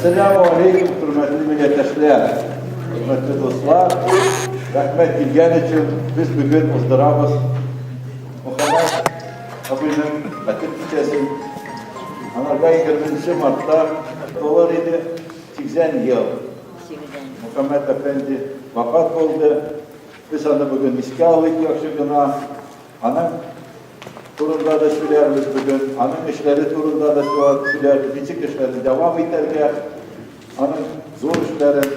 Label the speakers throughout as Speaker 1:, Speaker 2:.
Speaker 1: Әссәләмү алейкум, хөрмәтле милләттәшләр, хөрмәтле дуслар. Рәхмәт килгән өчен. Без бүген уздырабыз Мөхәммәт абыйның хәтер кичәсен. Анарга 20 мартта тулыр иде 80 ел. Мөхәммәт әфәнде вафат булды. Без аны бүген искә алыйк яхшы гына. Аның турында да сөйләрбез бүген, аның эшләре турында да сөйләрбез, ничек эшләрне дәвам итәргә, аның зур эшләрен.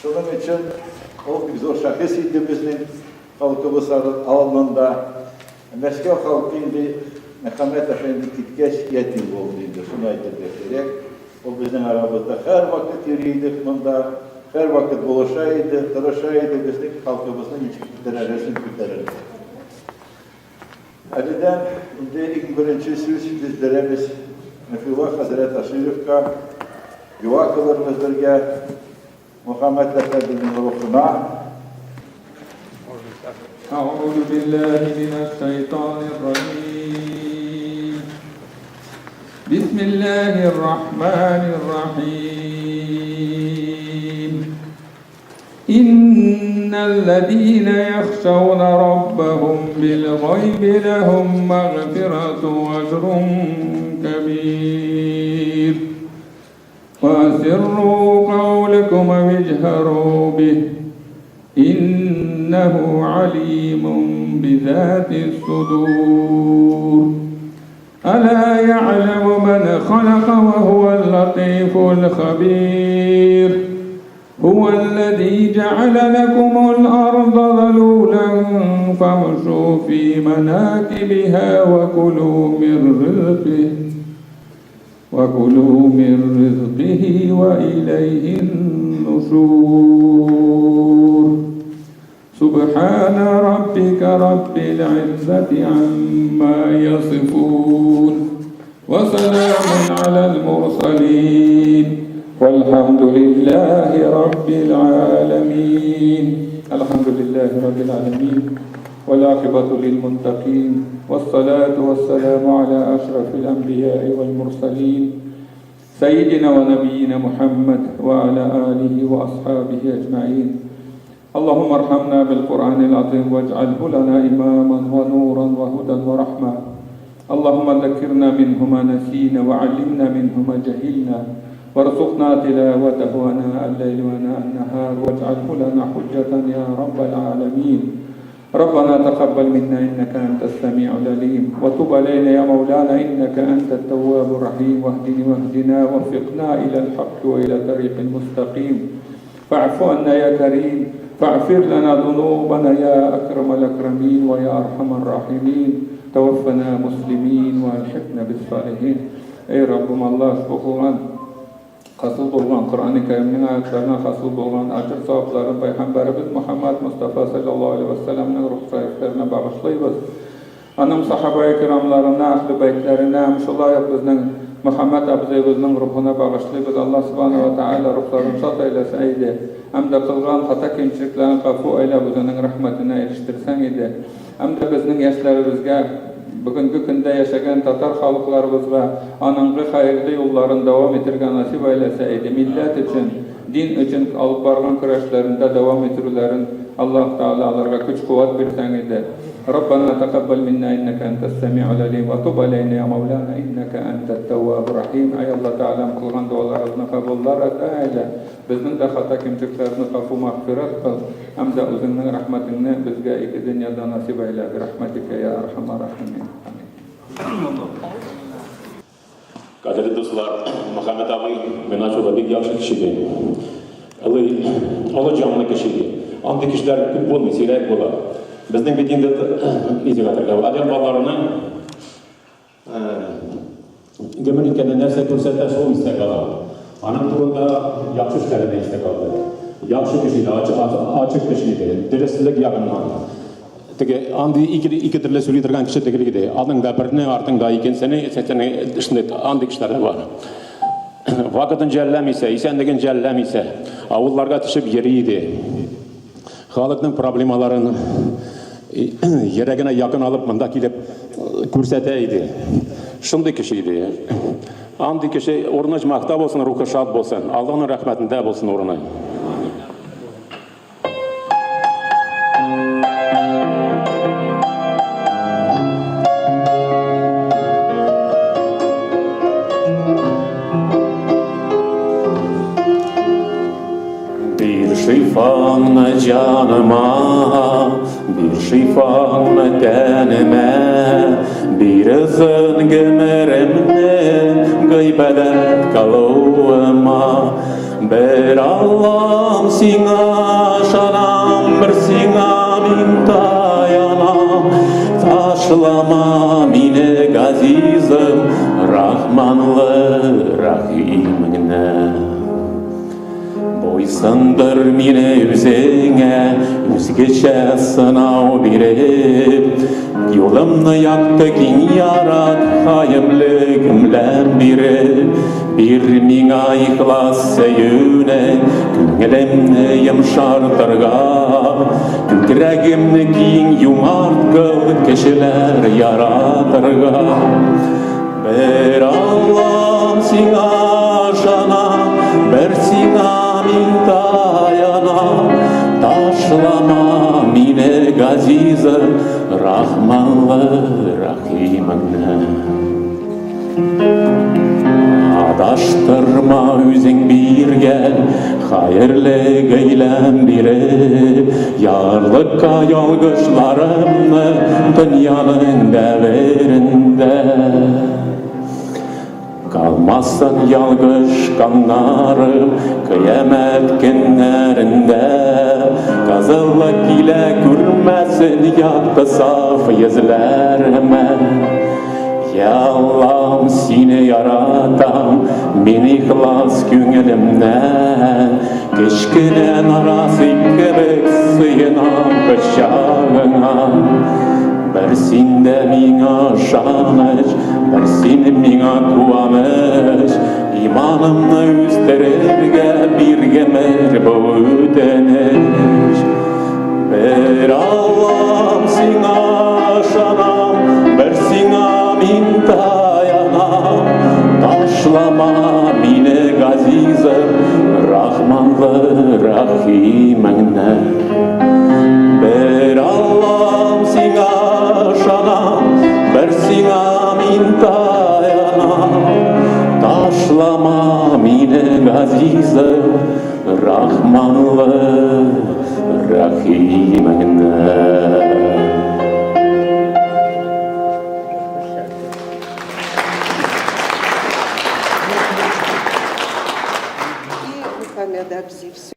Speaker 1: Шуның өчен ул бик зур шәхес иде безнең халкыбыз алдында. Мәскәү халкы инде Мөхәммәт әфәнде киткәч ятим булды инде, шуны әйтергә кирәк. Ул безнең арабызда һәрвакыт йөри иде монда, һәрвакыт булыша иде, тырыша иде безнең халкыбызны ничек дәрәҗәсен күтәрергә. Әледән инде иң беренче сүз без бирәбез Нәфилла хәзрәт Ашировка, дога кылырбыз бергә Мөхәммәд әфәнденең рухына.
Speaker 2: أعوذ بالله من الشيطان الرجيم بسم الله الرحمن الرحيم إن الذين يخشون ربهم بالغيب لهم مغفرة وأجر كبير وأسروا قولكم واجهروا به إنه عليم بذات الصدور ألا يعلم من خلق وهو اللطيف الخبير هو الذي جعل لكم الأرض ذلولا فامشوا في مناكبها وكلوا من رزقه وكلوا من رزقه وإليه النشور سبحان ربك رب العزة عما يصفون وسلام على المرسلين والحمد لله رب العالمين الحمد لله رب العالمين والعاقبة للمتقين والصلاة والسلام على أشرف الأنبياء والمرسلين سيدنا ونبينا محمد وعلى آله وأصحابه أجمعين اللهم ارحمنا بالقرآن العظيم واجعله لنا إماما ونورا وهدى ورحمة اللهم ذكرنا منه ما نسينا وعلمنا منه ما جهلنا وارزقنا تلاوته آناء الليل وآناء النهار واجعله لنا حجة يا رب العالمين ربنا تقبل منا إنك أنت السميع العليم وتب علينا يا مولانا إنك أنت التواب الرحيم واهدني واهدنا وفقنا إلى الحق وإلى طريق المستقيم فاعف عنا يا كريم فاغفر لنا ذنوبنا يا أكرم الأكرمين ويا أرحم الراحمين توفنا مسلمين والحقنا بالصالحين Ey Rabbim Alla ushbu qılğan hasıl bolğan Quran-ı Kerimniñ ayatlarına hasıl bolğan acır-savaplarnı Peyğamberimiz Muhammad Mustafa sallallahu aleyhi ve sellemniñ ruh şeriflerine bağışlıybız. Onıñ sahaba-i kiramlarına, ahl-i beytlerine, em şulay uq bizniñ Muhammad abzıyımıznıñ ruhuna bağışlıybız. Alla subhane ve teala ruhlarını şad eylese idi, em de qılğan hata-kemçiliklerini qafu eylep özüniñ rahmetine eriştirseñ idi. Em de bizniñ yaşlarımızğa, bugünki künde yaşağan tatar halıqlarımızğa anıñğı hayırlı yolların devam etirge nasip eylese idi. Millet içün, din içün alıp barğan küreşlerinde devam etirülerin Allah Teala alarğa küç-quvat berseñ idi. Rabbana taqabbal minna inneke entes semi'ul alim ve tub aleyna ya mevlana inneke entet tevvabur rahim. Ey Allah Teala'm qılğan dualarımıznı qabullar eyle. Bizniñ de hata-kemçiklerimizni afu-mağfiret qıl, em de Özüñniñ rahmetiñni bizge eki dünyada nasip eyle, birahmetike ya erhamer rahimin. Amin.
Speaker 3: Qadırlı dostlar, Muhammed ağay Minacova bek yahşı kişi edi. Olı canlı kişi edi. Anday kişiler köp bolmay, siyrek bola. Bizniñ bit endi, ne dep aytarlar, adam balalarınıñ Гомер иткәндә нәрсә күрсәтә, шул истә кала. Аның турында яхшы эшләре дә истә калды. Яхшы кеше иде, ачык кеше иде, дөреслек ягыннан. Теге андый ике, ике төрле сөйли торган кеше түгел иде. Аның да берне, артыңда икенчене, өченчене, шундый андый кешеләр дә бар. Вакытын жәлләмисә, исәнлеген жәлләмисә, авылларга төшеп йөри иде. Халыкның проблемаларын йөрәгенә якын алып, монда килеп күрсәтә иде. Шундый кеше иде. Андый кеше урыны җмахта булсын, рухы шат булсын. Аллаһның рәхмәтендә булсын урыны. Бир шифаңны җаныма, бир шифаңны тәнемә, бир озын гомеремне гыйбадәт кылуыма. Бер Аллам сиңа ышанам, бер сиңа мин таянам. Ташлама мине, газизым, Рахманлы Рахимеңне. Буйсындыр мине үзеңә, үзгечә сынау биреп, Юлымны якты киң ярат, хаемле гөмләм биреп, Бир миңа ихлас сөюне, күңелемне йомшартырга, Күкрәгемне киң юмарт кыл, кешеләр яратырга. Бер Аллам сиңа ышанам, бер сиңа мин таянам. Ташлама мине, газизым, рахманлы рахимыңны. Адаштырма үзең биргән хәерле гыйлем биреп, ярлыкка ялгышларымны дөньяның дәверендә. Калмасын ялгышканнарым кыямәт көннәрендә. Кызыллык килә күрмәсен якты саф йөзләремә. Я Аллам, сине яратам, мин ихлас күңелемнән. Кечкенә нарасый кебек сыенам кочагыңа. Бер синдә миңа ышаныч, бер син миңа куаныч. Иманымны үстерергә бир гомер бу үтенеч. Бер Аллам сиңа ышанам, бер сиңа мин таянам. Ташлама мине, газизым, рахманлы рахимеңне. Бер Аллам сиңа ышанам, бер сиңа мин таянам. Ташлама мине, газизым, рахманлы рахимеңне.
Speaker 4: И Мухаммед Абзи. Все.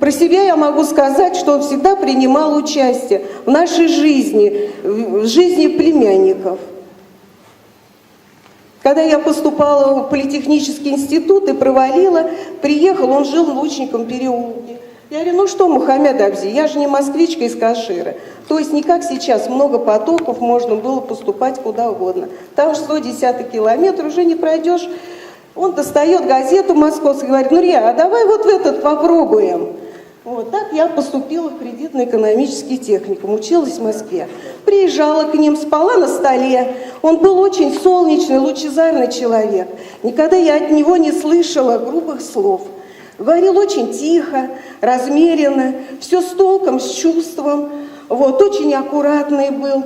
Speaker 4: Про себя я могу сказать, что он всегда принимал участие в нашей жизни, в жизни племянников. Когда я поступала в политехнический институт и провалила, приехал, он жил в Лучником переулке. Я говорю, ну что, Мухаммед Абзи, я же не москвичка из Каширы. То есть не как сейчас, много потоков, можно было поступать куда угодно. Там 110 километр уже не пройдешь. Он достает газету московскую и говорит, Нурия, а давай вот в этот попробуем. Вот так я поступила в кредитно-экономический техникум, училась в Москве. Приезжала к ним, спала на столе. Он был очень солнечный, лучезарный человек. Никогда я от него не слышала грубых слов. Говорил очень тихо, размеренно, все с толком, с чувством. Вот, очень аккуратный был.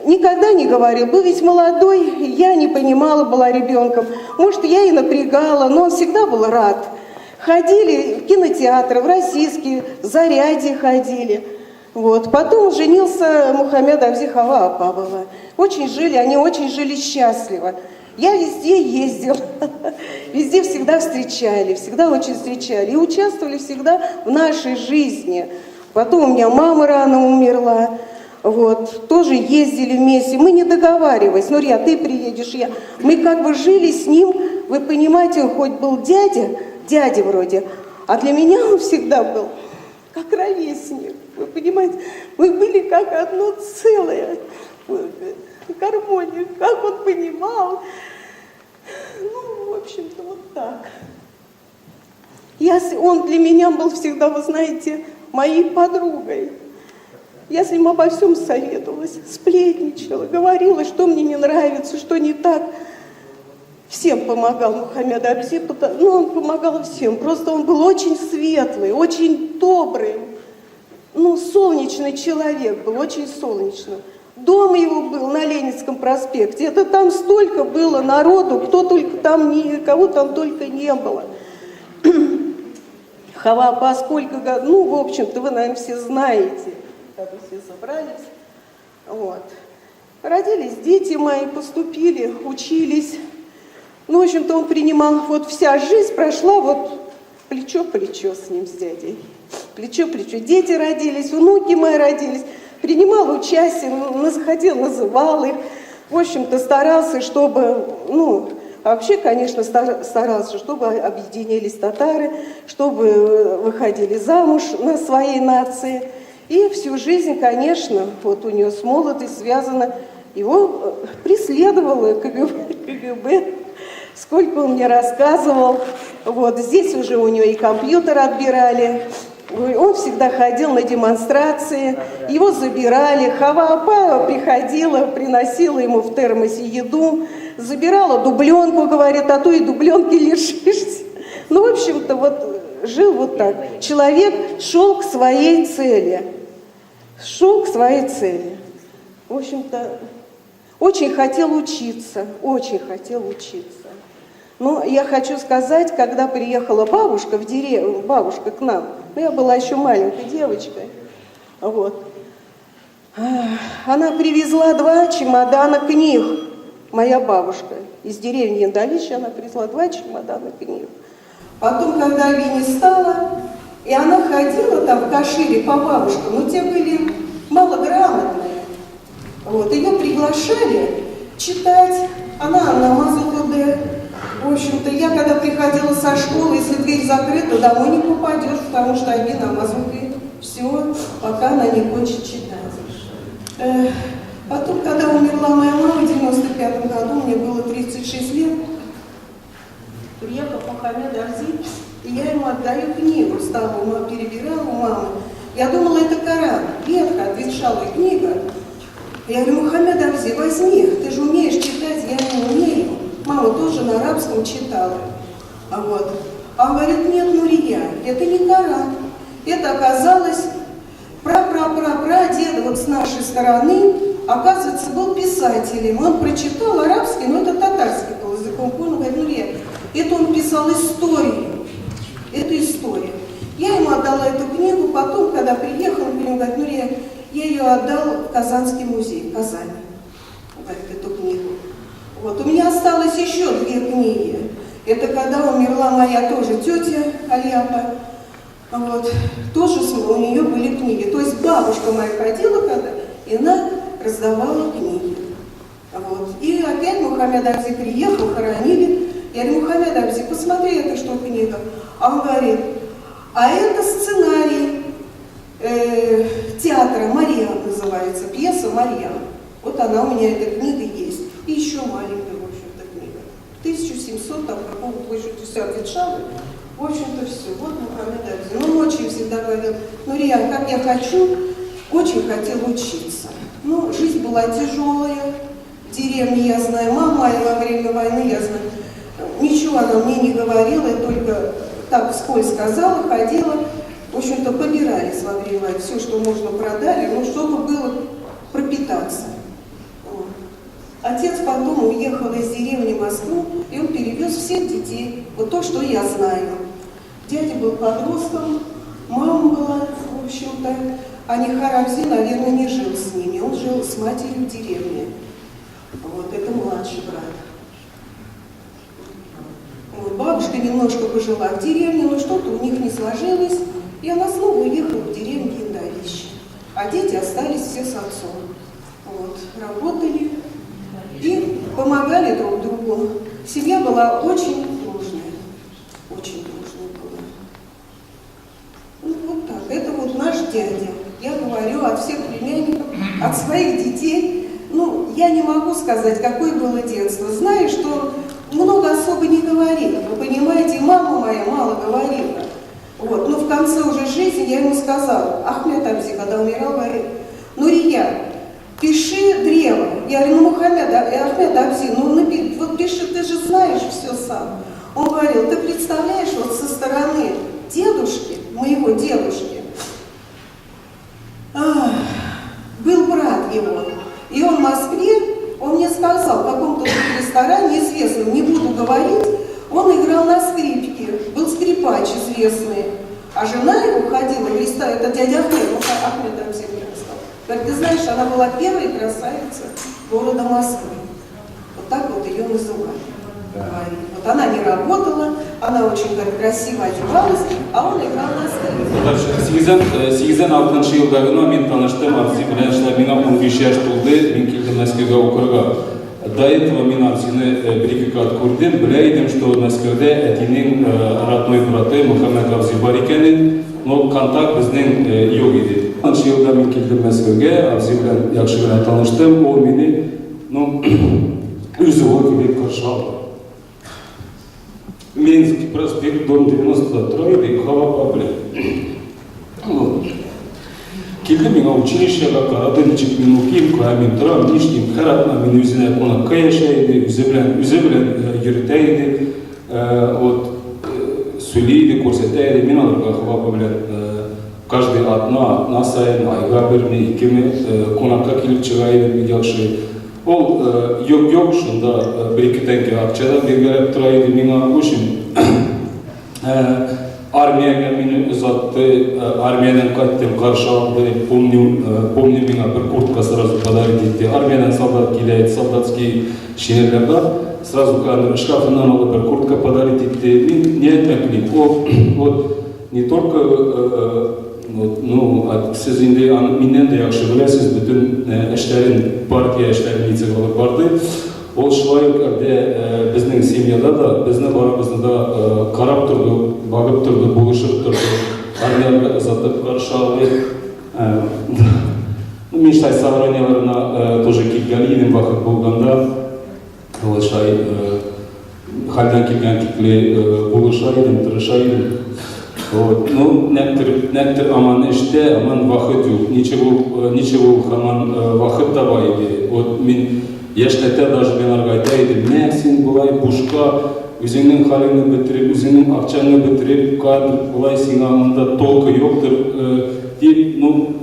Speaker 4: Никогда не говорил. Был ведь молодой, я не понимала, была ребенком. Может, я и напрягала, но он всегда был рад. Ходили в кинотеатры, в российские, в Зарядье ходили. Вот. Потом женился Мухаммед Абзи, Хава апа была. Очень жили, они очень жили счастливо. Я везде ездила, везде всегда встречали, всегда очень встречали. И участвовали всегда в нашей жизни. Потом у меня мама рано умерла. Вот, тоже ездили вместе, мы не договаривались, ну, я, ты приедешь, я. Мы как бы жили с ним, вы понимаете, он хоть был дядя, дядя вроде, а для меня он всегда был как ровесник, вы понимаете, мы были как одно целое, гармония, как он понимал, ну, в общем-то, вот так. Он для меня был всегда, вы знаете, моей подругой. Я с ним обо всем советовалась, сплетничала, говорила, что мне не нравится, что не так. Всем помогал Мухаммед Абзи, ну, он помогал всем. Просто он был очень светлый, очень добрый, ну, солнечный человек был, очень солнечный. Дом его был на Ленинском проспекте. Это там столько было народу, кто только там, кого там только не было. Хава апа сколько, ну, в общем-то, вы, наверное, все знаете, когда все собрались. Вот. Родились дети мои, поступили, учились. Ну, в общем-то, он принимал, вот вся жизнь прошла вот плечо-плечо с ним, с дядей. Плечо-плечо. Дети родились, внуки мои родились. Принимал участие, ходил, называл их. В общем-то, старался, чтобы, ну, вообще, конечно, старался, чтобы объединились татары, чтобы выходили замуж на своей нации. И всю жизнь, конечно, вот у нее с молодостью связано, его преследовало КГБ, сколько он мне рассказывал. Вот здесь уже у него и компьютер отбирали, он всегда ходил на демонстрации, его забирали, Хава апа приходила, приносила ему в термосе еду, забирала дубленку, говорит, а то и дубленки лишишься. Ну, в общем-то, вот жил вот так. Человек шел к своей цели. Шел к своей цели. В общем-то, очень хотел учиться, очень хотел учиться. Но я хочу сказать, когда приехала бабушка в деревню, бабушка к нам, ну, я была еще маленькой девочкой, вот, она привезла 2 чемодана книг, моя бабушка. Из деревни Яндалища она привезла 2 чемодана книг. Потом, когда Вине стала, и она ходила там в Кашире по бабушкам, но те были малограмотные. Вот, ее приглашали читать, она намазала. В общем-то, я когда приходила со школы, если дверь закрыта, домой не попадешь, потому что они намазали все, пока она не кончит читать. Потом, когда умерла моя мама в 95 году, мне было 36 лет, приехал Мухаммед Абзи, и я ему отдаю книгу, стала, перебирала у мамы. Я думала, это Коран, ветхая, обветшалая книга. Я говорю, Мухаммед Абзи, возьми, ты же умеешь читать, я не умею. Мама тоже на арабском читала. Вот. А он говорит, нет, Нурия, это не Коран. Это оказалось пра-пра-пра-прадеда вот с нашей стороны, оказывается, был писателем. Он прочитал арабский, но это татарский был языком. Он говорит, Нурия, это он писал историю. Это история. Я ему отдала эту книгу, потом, когда приехал, он говорит, Нурия, я ее отдал в Казанский музей, в Казани. Говорит, эту книгу. Вот. У меня осталось еще 2 книги. Это когда умерла моя тоже тетя Альяпа. Вот. Тоже у нее были книги. То есть бабушка моя ходила когда, и она раздавала книги. Вот. И опять Мухаммед Абзи приехал, хоронили. Я говорю, Мухаммед Абзи, посмотри, это что книга. А он говорит, а это сценарий театра «Марьян» называется, пьеса «Марьян». Вот она у меня, эта книга есть. И еще маленькая, в общем-то, книга. 1700, там, какого-то еще все обветшало. В общем-то, все. Вот Мухаммед Абзи. Ну, он очень всегда говорил, ну, Риан, как я хочу, очень хотел учиться. Ну, жизнь была тяжелая. В деревне, я знаю, мама моя во время войны, я знаю, ничего она мне не говорила, я только так вскользь сказала, ходила. В общем-то, побирались во время войны, все, что можно, продали, ну, чтобы было пропитаться. Вот. Отец потом уехал из деревни в Москву, и он перевез всех детей, вот то, что я знаю. Дядя был подростком, мама была, в общем-то, а Нихар Абзи, наверное, не жил с ними, он жил с матерью в деревне. Вот, это младший брат. Вот, бабушка немножко пожила в деревне, но что-то у них не сложилось, и она снова уехала в деревню Гиндовище. А дети остались все с отцом. Вот, работали и помогали друг другу. Семья была очень дружная. Очень дружная была. Ну, вот так. Это вот наш дядя. Я говорю от всех племянников, от своих детей. Ну, я не могу сказать, какое было детство. Знаю, что много особо не говорила. Вы понимаете, мама моя мало говорила. Вот. Но в конце уже жизни я ему сказала, Ахмед Абзи, когда умирал, говорит, ну, Рия, пиши древо. Я говорю, ну, Мухаммед, Ахмед Абзи, ну, вот пиши, ты же знаешь все сам. Он говорил, ты представляешь, вот со стороны дедушки, моего дедушки, был брат его. И он в Москве, он мне сказал, в каком-то ресторане известном, не буду говорить, он играл на скрипке, был скрипач известный. А жена его ходила в ресторан, это дядя Ахмед, Ахмед Абзи мне рассказал. Говорит, ты знаешь, она была первой красавицей города Москвы. Вот так вот ее называли. Говорит. Вот она не работала, она очень, говорит, красиво одевалась, а он играл на скрипке.
Speaker 2: 86 елда гына мин таныштым абзый белән, шулай миңа 15 яшь тулды, мин килдем Мәскәүгә укырга. До этого мин абзыйны бер-ике кат күрдем, белә идем, что Мәскәүдә әтинең родной браты Мөхәммәт абзый бар икәнен, но контакт безнең юк иде. Нчы елда мин килдем Мәскәүгә, абзый белән яхшы гына таныштым, ул мине, ну, үз улы кебек каршы алды. Ленинский проспект, дом 90 тора иде, Хава белән. Вот. Килде миңа училищега, карады, ничек мин укыйм, кая мин торам, нишлим. Һәр атна мине үзенә кунакка яшә иде, үзе белән йөртә иде. Вот, сөйли иде, күрсәтә иде. Мин аларга Хава белән каждый атна, атна саен, айга берме, икеме кунакка килеп чыга идем, бик яхшы. Ул юк-юк, шунда бер-ике тәңкә акча да биргәләп тора иде миңа. В общем, армиягә мине озатты, армиядән кайттым, каршы алды. Помню, миңа бер куртка сразу подарить итте. Армиядән солдат килә, солдатский шинельләр бар. Сразу кәдимге шкафыннан алып бер куртка подарить итте. Мин не әйтмәк, ул вот не только вот, ну, сез инде аны миннән дә яхшы беләсез, бөтен эшләрен, партия эшләрен ничек алып барды. Ул шулай ук әлдә безнең семьяда да, безне барыбызны да карап торды, багып торды, булышып торды. Армиягә озатып каршы алды. Ну, мин шулай собранияларына тоже килгән идем вакыт булганда. Ул шулай хәлдән килгән тикле булыша идем, тырыша идем. Вот. Ну, нәктер аман эштә, аман вакыт юк. Ничек ул һаман вакыт таба иде. Вот мин яшьләтә даже мин аларга әйтә идем, нә син болай бушка үзеңнең хәлеңне бетереп, үзеңнең акчаңны бетереп, кадр болай сиңа монда толка юктыр, дип, ну,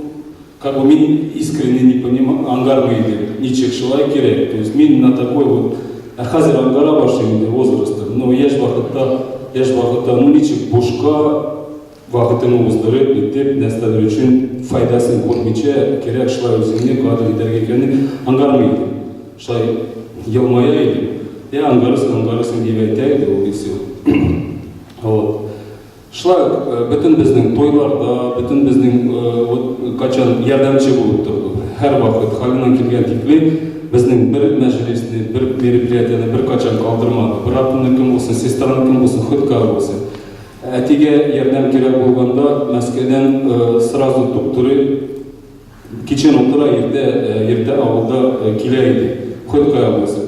Speaker 2: как бы мин искренне не понимаю, аңгармый идем, ничек шулай кирәк. То есть мин на такой вот, ә хәзер аңгара башлыйм инде возрастом, но яшь вакытта, ну, ничек бушка вакытыңны уздырып, итеп, нәрсәләр өчен файдасын күрмичә, кирәк шулай үзеңне кадер итәргә икәнен аңгармый идем. Шулай елмая идем. Я аңгарасың, аңгарасың дип әйтә иде ул, и все. Вот. Шулай ук бөтен безнең туйларда, бөтен безнең вот качан ярдәмче булып торды. Һәр вакыт хәленнән килгән тикле. Безнең бер мәҗлесне, бер мероприятиене беркайчан калдырмады. Братымныкы булсын, сестраныкы булсын, хоть кая булсын. Әтигә ярдәм кирәк булганда, Мәскәүдән сразу туп-туры кичен утыра, иртә, иртә авылда килә иде. Хоть кая булсын.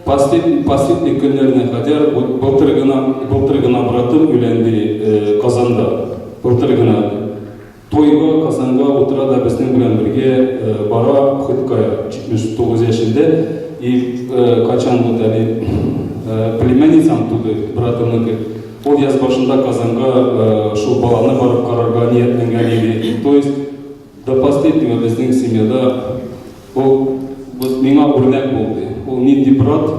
Speaker 2: Послед, последний көннәренә кадәр, вот былтыр гына, былтыр гына братым өйләнде Казанда. Былтыр гына. Туйга Казанга утыра да безнең белән бергә бара, хоть кая, 79 яшендә. И кайчан вот әле племянницам туды, братымныкы. Ул яз башында Казанга шул баланы барып карарга ниятләнгән иде. То есть до последнего безнең семьяда ул миңа үрнәк булды. Ул нинди брат,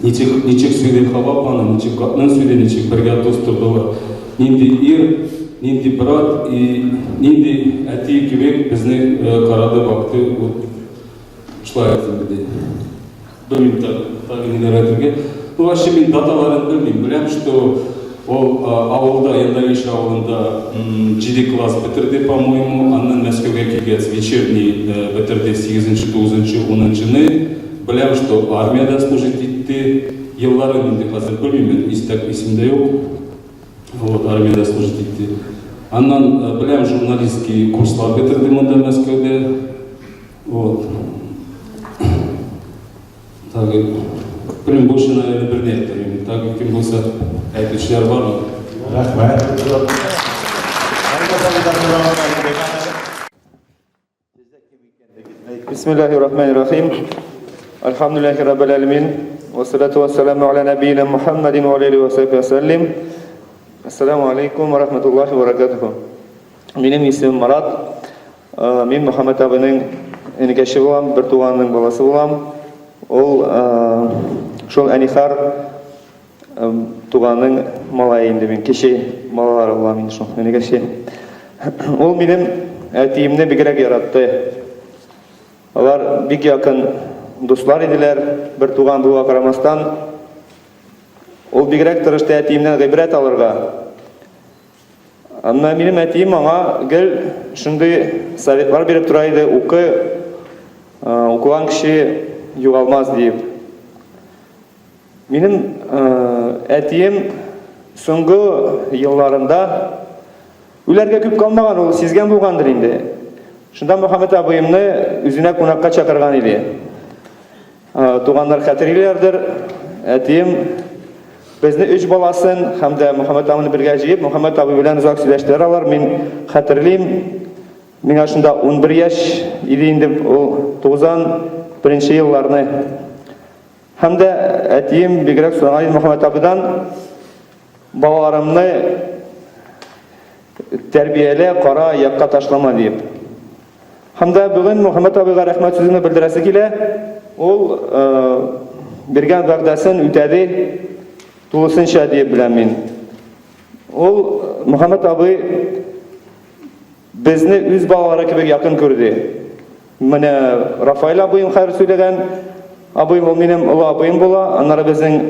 Speaker 2: Ничек, ничек сөйли Хава апаны, ничек хатынын сөйли, ничек бергә дус тордылар. Нинди ир, нинди брат и нинди әти кебек безне карады, бакты. Вот шулай әйтим инде. Белмим тагы ниләр әйтергә. Ну, вообще мин даталарын белмим. Беләм, что ул авылда, Яндаиш авылында 7 класс бетерде, по-моему. Аннан Мәскәүгә килгәч, вечерний бетерде 8-нче, 9-нчы, 10-нчыны. Беләм, что армиядә служить итте. Елларын инде хәзер белмим, мин истә исемдә юк. Вот, армиядә служить итте. Аннан э, беләм, журналистский курслар бетерде монда Мәскәүдә. Вот. Так, белмим, больше, наверное, берни әйтә Так, кем булса, әйтүчеләр бармы?
Speaker 1: Рәхмәт.
Speaker 5: Бисмиллахи рахмани рахим. Альхамдулиллахи раббил аламин. Вассалату вассаламу аля набийна Мухаммадин ва алейхи ва сахбихи ва саллим. Ассаламу алейкум ва рахматуллахи ва баракатуху. Минем исемем Марат. Э, мин Мөхәммәд абыйның энекәше булам, бер туганның баласы булам. Ул э, шул Әнихар э, туганның малае инде мин, кече балалары булам инде шул, энекәше. Ул минем әтиемне бигрәк яратты. Алар бик якын дуслар иделәр, бер туган булуга карамастан. Ул бигрәк тырышты әтиемнән гыйбрәт алырга. Әмма минем әтием аңа гел шундый советлар биреп тора иде, укы, укыган кеше югалмас диеп. Минем әтием соңгы елларында үләргә күп калмаган, ул сизгән булгандыр инде. Шунда Мөхәммәт абыемны үзенә кунакка чакырган иде. Туганнар хәтерлиләрдер, әтием безне өч баласын һәм дә Мөхәммәт абыйны бергә җыеп, Мөхәммәт абый белән озак сөйләштеләр алар. Мин хәтерлим, миңа шунда 11 яшь иде инде, ул 91 елларны. Һәм дә әтием бигрәк сораган иде Мөхәммәт абыйдан, балаларымны тәрбиялә, кара, якка ташлама диеп. Һәм дә бүген Мөхәммәт абыйга рәхмәт сүземне белдерәсе килә. Ул э, биргән вәгъдәсен үтәде тулысынча диеп беләм мин. Ул Мөхәммәт абый безне үз балалары кебек якын күрде. Менә Рафаэль абыем хәзер сөйләгән. Абыем ул минем олы абыем була. Аннары безнең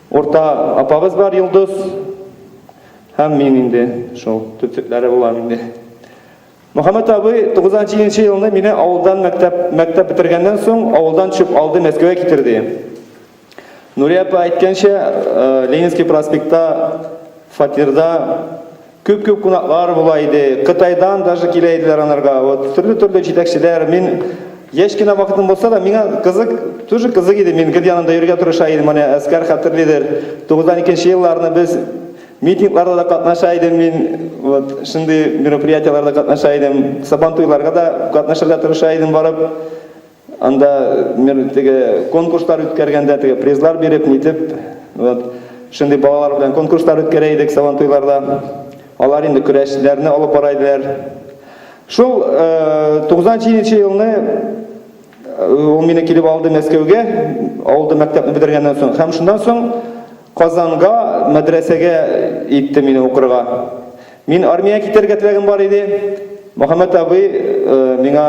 Speaker 5: урта апабыз бар, Йолдыз. Һәм мин инде шул төпчекләре булам инде. Мөхәммәт абый 97 елны мине авылдан мәктәп мәктәп бетергәннән соң авылдан төшеп алды, Мәскәүгә китерде. Нурия апа әйткәнчә, э, Ленинский проспектта фатирда күп-күп кунаклар була иде. Кытайдан даже килә иделәр анарга. Вот төрле-төрле җитәкчеләр. Мин яшь кенә вакытым булса да, миңа кызык, тоже кызык иде. Мин гел янында йөрергә тырыша идем. Менә Әскәр хәтерлидер. 92 елларны без митингларда да катнаша идем мин. Вот шундый мероприятиеләрдә катнаша идем. Сабантуйларга да катнашырга тырыша идем барып. Анда мин теге конкурслар үткәргәндә теге призлар биреп, нитеп, вот шундый балалар белән конкурслар үткәрә идек Сабантуйларда. Алар инде көрәшләрне алып бара иделәр. Шул 97 э, елны э, ул мине килеп алды Мәскәүгә, авылда мәктәпне бетергәннән соң. Һәм шуннан соң Казанга мәдрәсәгә итте мине укырга. Мин армиягә китәргә теләгем бар иде. Мөхәммәт абый э, миңа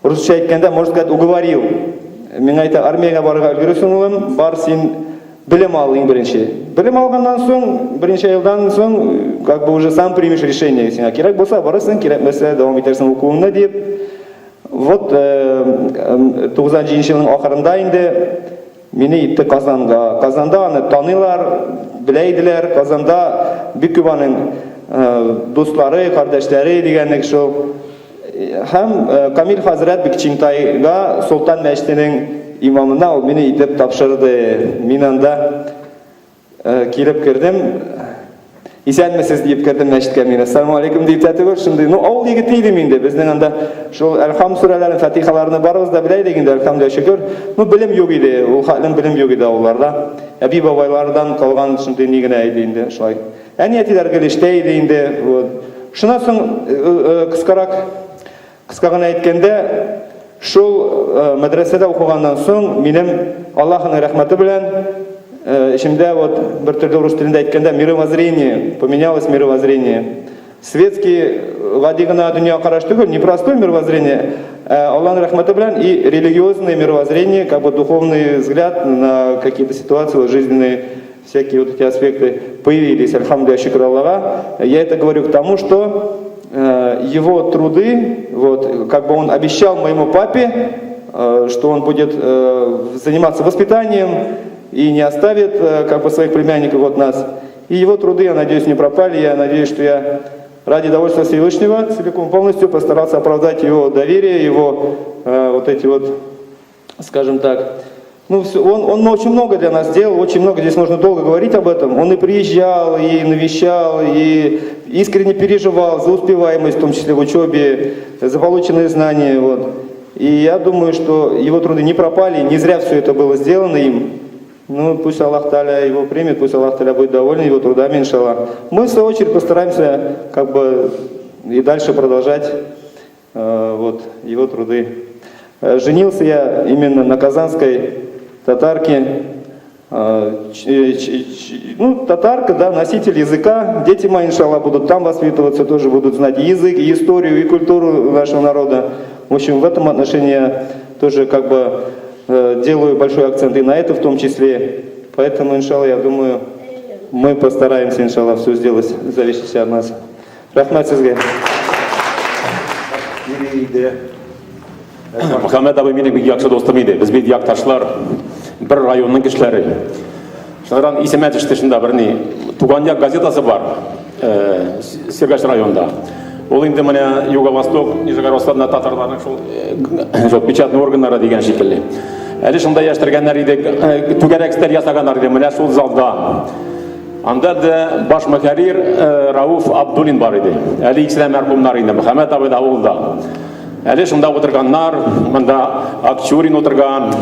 Speaker 5: Русча әйткәндә, можно сказать, уговорил. Миңа әйтә, армиягә барырга өлгерерсең, улым, бар син белем ал иң беренче. Белем алганнан соң, берничә елдан соң, как бы уже сам примешь решение. Сиңа кирәк булса, барырсың, кирәкмәсә, дәвам итәрсең укуыңны дип. Вот 97 елның ахырында инде мине итте Казанга. Казанда аны таныйлар, белә иделәр. Казанда бик күп аның дуслары, кардәшләре дигәнлек шул. Һәм Камил хәзрәт Бикчинтайга Солтан мәчетенең имамына ул мине итеп тапшырды. Мин анда Килеп кердем. Исәнмесез диеп кердем мәчеткә мин. Ассаламу алейкум дип тә түгел, шундый. Ну, авыл егете идем инде. Безнең анда шул Әлхам сүрәләрен, Фатихаларны барыбыз да белә идек инде, әлхәмдүлилләһ шөкер. Ну, белем юк иде. Ул хәтлем белем юк иде авылларда. Әби бабайлардан калган шундый ни генә иде инде, шулай. Әни әтиләр гел эштә иде инде. Вот. Шуннан соң кыскарак Кыска гына әйткәндә, шул мәдрәсәдә укыганнан соң минем Аллаһының рәхмәте белән эчемдә вот бер төрле рус телендә әйткәндә мировоззрение, поменялось мировоззрение. Светский гади гына дөнья караш түгел, не простое мировоззрение, ә Аллаһның рәхмәте белән и религиозное мировоззрение, как бы духовный взгляд на какие-то ситуации вот, жизненные, всякие вот эти аспекты появились, альхамдулилля, шөкер Аллаһка. Я это говорю к тому, что его труды, вот, как бы он обещал моему папе, что он будет заниматься воспитанием и не оставит как бы своих племянников от нас. И его труды, я надеюсь, не пропали. Я надеюсь, что я ради довольства Всевышнего целиком полностью постарался оправдать его доверие, его вот эти вот, скажем так, ну, все, он очень много для нас сделал, очень много, здесь можно долго говорить об этом. Он и приезжал, и навещал, и искренне переживал за успеваемость, в том числе в учебе, за полученные знания. Вот. И я думаю, что его труды не пропали, не зря все это было сделано им. Ну, пусть Аллах Таля его примет, пусть Аллах Таля будет доволен его трудами, иншаллах. Мы, в свою очередь, постараемся как бы и дальше продолжать вот, его труды. Женился я именно на казанской татарке. Ну, татарка, да, носитель языка. Дети мои, иншаллах, будут там воспитываться, тоже будут знать и язык, и историю, и культуру нашего народа. В общем, в этом отношении я тоже как бы делаю большой акцент и на это в том числе. Поэтому, иншаллах, я думаю, мы постараемся, иншаллах, все сделать, зависящее от нас. Рәхмәт сезгә.
Speaker 1: Иде.
Speaker 3: Мөхәммәт абый минем бик яхшы дустым иде. Без бит якташлар, бер районның кешеләре. Шуннан исемә төште шунда бер ни. Туган як газетасы бар, Сергач районында. Ул инде менә Юго-Восток, Нижегородстанда татарларның шул, шул печатный органнары дигән шикелле. Әле шунда яшьтергәннәр иде, түгәрәк өстәл ясаганнар иде менә шул залда. Анда да баш мөхәррир Рауф Абдуллин бар иде. Әле икесе дә мәрхүмнәр инде, Мөхәммәт абый да ул да. Әле шунда утырганнар, монда Акчурин утырган,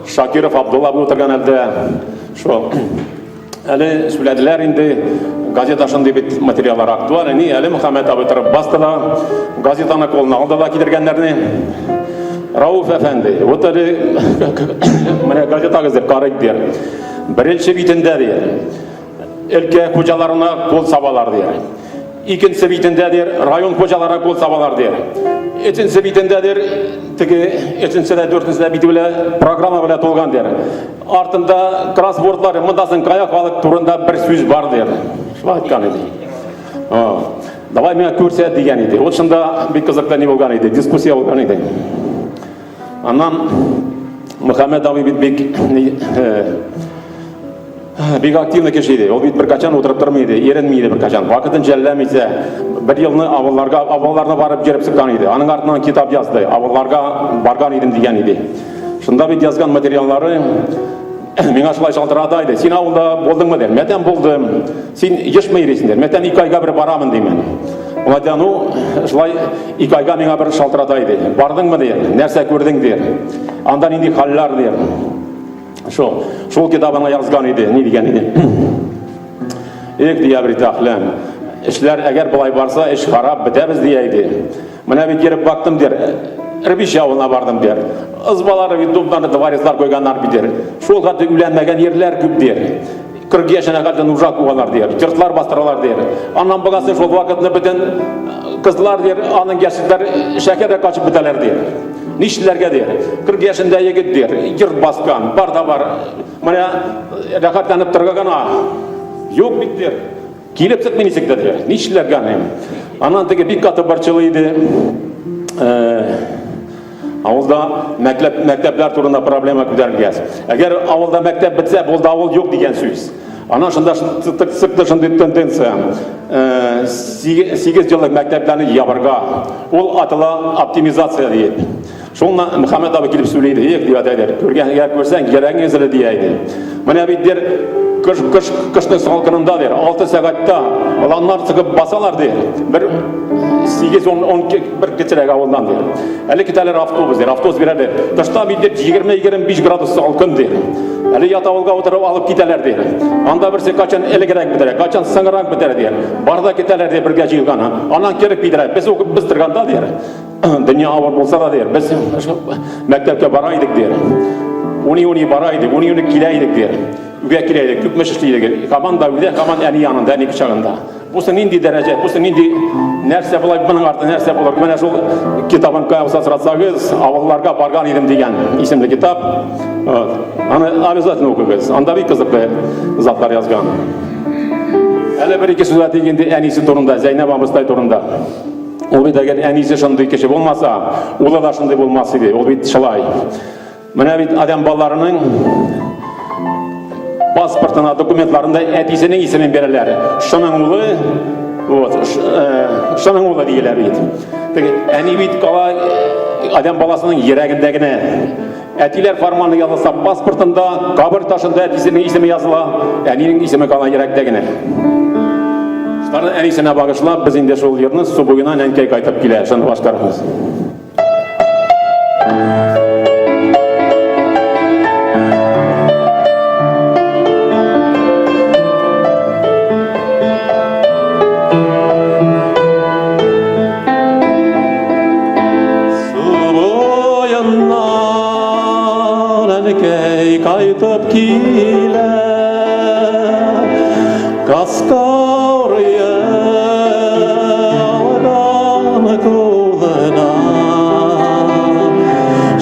Speaker 3: Шакиров Абдулла абый утырган әлдә. Шул. Әле сөйләделәр инде, газета шундый бит материаллар актуаль, ни, әле Мөхәммәт абый торып басты да, газетаны кулына алды да кидергәннәрне. Рауф әфәнде, вот әле менә газетагыз дип карыйк дияр. Беренче битендә дияр, өлкә хуҗаларына кул сабалар дияр. Икенче битендә дияр, район хуҗаларына кул сабалар дияр. Өченче битендә дияр, теге өченче дә дүртенче дә бите белән программа белән тулган дияр. Артында кроссвордлар, мондасын кая халык турында бер сүз бар дияр. Шулай әйткән иде. Давай миңа күрсәт дигән иде. Вот шунда бик кызыклы ни булган иде, дискуссия булган иде. Аннан Мөхәммәд абый бит бик бик активный кеше иде. Ул бит беркайчан утырып тормый иде, иренми иде беркайчан. Вакытын жәлләмичә бер елны авылларга, авылларны барып йөреп чыккан иде. Аның артыннан китап язды. Авылларга барган идем дигән иде. Шунда бит язган материаллары миңа шулай шалтырата иде. Син авылда булдыңмы дим. Мәтәм булдым. Син ешмы йөрисең дим. Мәтәм ике айга бер барамын димен. Ул әйтә, ну, шулай ике айга миңа бер шалтырата иде. Бардыңмы дим. Нәрсә күрдең дим. Анда нинди хәлләр дим. Шул, шул китабына язган иде. Ни дигән иде? Эх, дия бер әхләм. Эшләр әгәр болай барса, эш харап, бетәбез дия иде. Менә бит йөреп бактым дер. Рбиш авылына бардым дер. Ызбалары бит думнары дворецлар куйганнар бит дер. Шул хәтле үләнмәгән ерләр күп дер. 40 яшенә хәтле нужа куалар дер. Йортлар бастыралар дер. Аннан багасы шул вакытны бөтен кызлар дер, аның яшьләр шәһәргә качып бетәләр дер. Нишләргә дер. 40 яшендә егет дер, йорт баскан, бар да бар. Менә рәхәтләнеп торырга гына. Юк бит дер. Килеп чыкмый ничек тә диләр. Нишләргә аны? Аннан теге бик каты борчылы иде. Авылда мәктәп, мәктәпләр турында проблема күтәрелгәч. Әгәр авылда мәктәп бетсә, булды авыл юк дигән сүз. Аннан шунда чыкты шундый тенденция. 8 еллык мәктәпләрне ябырга. Ул атала оптимизация диеп. Шуннан Мөхәммәд абый килеп сөйли иде, Эх, дип әйтә иде, күргән, әгәр күрсәң, йөрәгең өзелер дия иде. Менә бит дер, кыш, кыш, кышның салкынында дер, 6 сәгатьтә оланнар чыгып басалар дер. Бер 8 10 10 бер кечерәк авылдан дер. Әле китәләр автобус дер, автобус бирә дер. Тышта бит дер 20-25 градус салкын дер. Әле ят авылга утырып алып китәләр дер. Анда берсе качан элегрәк бетерә, качан соңрак бетерә дер. Бар да китәләр дер бергә җыелган. Аннан кереп китәләр. Без укып без торганда дер. Дөнья авыр булса да дер, без мәктәпкә бара идек дер. Уни-уни бара идек, уни-уни килә идек дер. Үгә килә идек, күпме эшли идек. Команда үдә, команда әни янында, әни кочагында. Бусы нинди дәрәҗә, бусы нинди нәрсә була, моның арты нәрсә булыр? Менә шул китабын кая булса соратсагыз, авылларга барган идем дигән исемле китап. Вот. Аны обязательно укыгыз. Анда бик кызыклы затлар язган. Әле бер-ике сүз әйтик инде әнисе турында, Зәйнәб абыстай турында. Ул бит әгәр әнисе шундый кеше булмаса, улы да шундый булмас иде. Ул бит шулай. Менә бит адәм балаларының паспортына, документларында әтисенең исемен бирәләр. Шуның улы, вот, шуның улы диелә бит. Теге әни бит кала адәм баласының йөрәгендә генә. Әтиләр фарманы язылса паспортында, кабер ташында әтисенең исеме языла, әнинең исеме кала йөрәктә генә. Шуларны әнисенә багышлап, без инде шул йырны су буена әнкәй кайтып килә, шуны башкарабыз. Су буеннан әнкәй кайтып килә, Каскаурые алган кулына,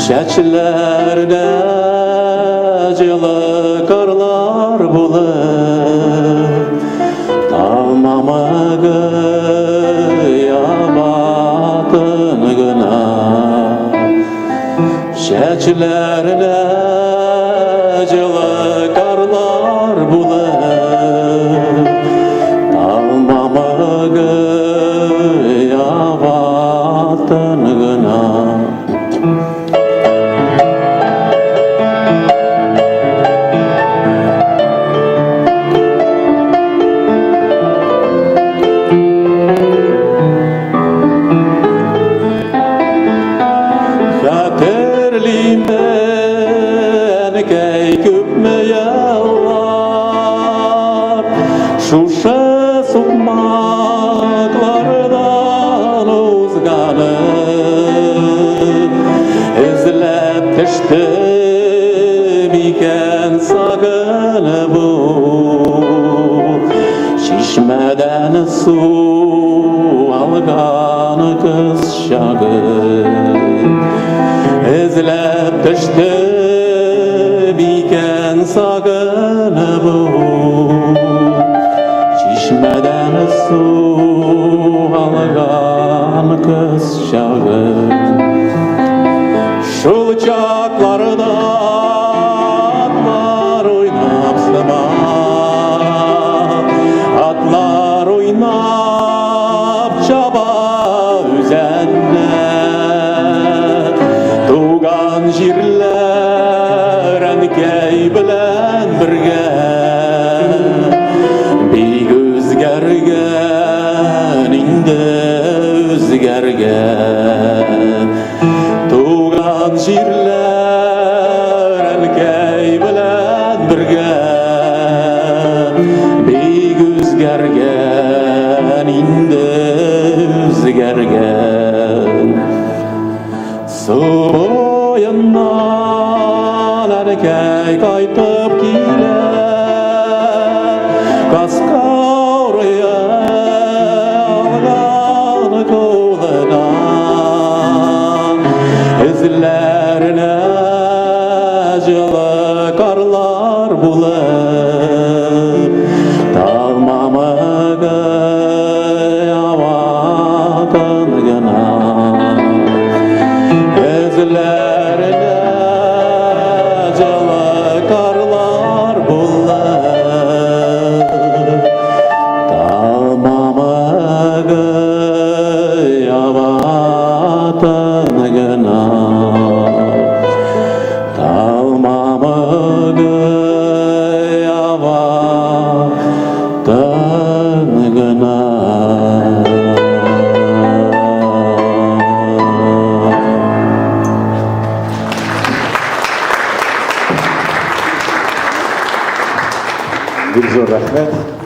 Speaker 3: Чәчләренә җылы карлар булып, Талмамыгы ябатын гына. Чәчләренә җылы карлар булып, Талмамыгы ябатын гына. Хәтерлимен, әнкәй, күпме еллар шушы сукмаклардан узганым, эзләп төштем икән сагынып чишмәдән су алган кыз чагы. Эзләп төштем икән сагынып чишмәдән су алган кыз чагы. Шул чакларда атлар уйнап сыман, атлар уйнап чаба үзәнне. Туган җирләр әнкәй белән бергә бик үзгәргән инде, үзгәргән. Туган җирләр әнкәй белән бергә бик үзгәргән инде, үзгәргән. Су буеннан әнкәй кайтып килә, Каскаурые алган кулына, Эзләренә җылы карлар булып, Талмамыгы ява тын гына. Эзләренә
Speaker 1: Бик зур рәхмәт.